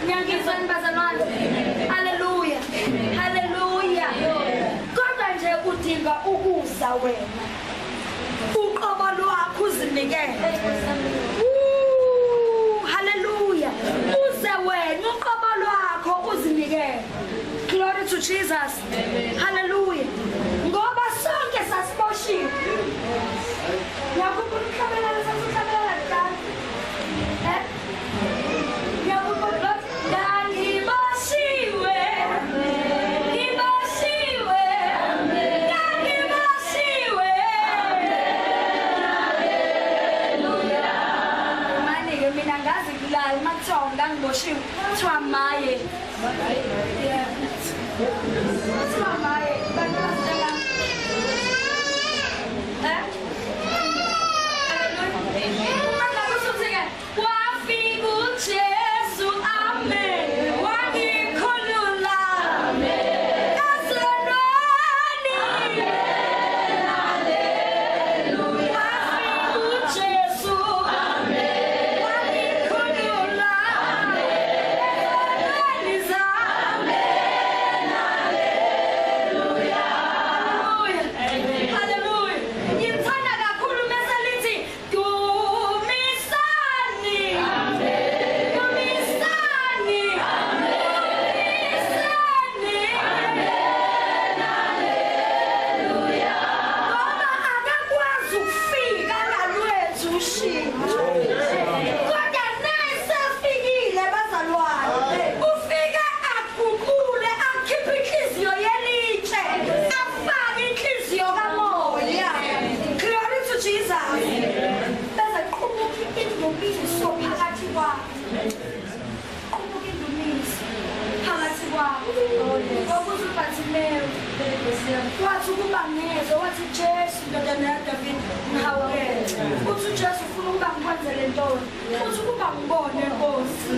Niyangizwa bazalwane? Haleluya. Haleluya. Kodwa nje udinga ukuza wena. Uqobo lwakho uzinikele. Hallelujah. Uze wena uqobo lwakho uzinikele. Glory to Jesus. Hallelujah. Ngoba sonke sasiboshiwe. Ngiyakhumbula ukuhlabelela sasihlabelela kudala. Eh? Ngiyakhumbula ngangiboshiwe. Ngiboshiwe. Ngangiboshiwe. Hallelujah. Manje mina ngazi kulala makuthiwa ngangiboshiwe. Kuthiwa maye. Yeah. Kuthiwa maye. Bantu basitshela. Eh? Hallelujah. Uma ngabe usuthi-ke wafika uJesu, amen, wangikhulula ezonweni. Wafika uJesu, wangikhulula ezonweni zami. Hallelujah. Hallelujah. Ngimthanda kakhulu mese lithi dumisani. Dumisani. Dumisani. Ngoba akakwazi ukufika ngalwethu ushintsho. Kodwa nasefikile bazalwane, ufika aguqule akhiphe inhliziyo yelitshe, afake inhliziyo kamoya. Glory to Jesus. Bese qubuka indumiso phakathi kwabo. Qubuka indumiso phakathi kwabo. Kwakuthi uBartimeyu wathi ukuba ngezwe, wathi Jesu ndodana yaDavide ngihawukele. Uthi uJesu ufuna ukuba ngikwenzele ntoni? Uthi ukuba ngibone Nkosi.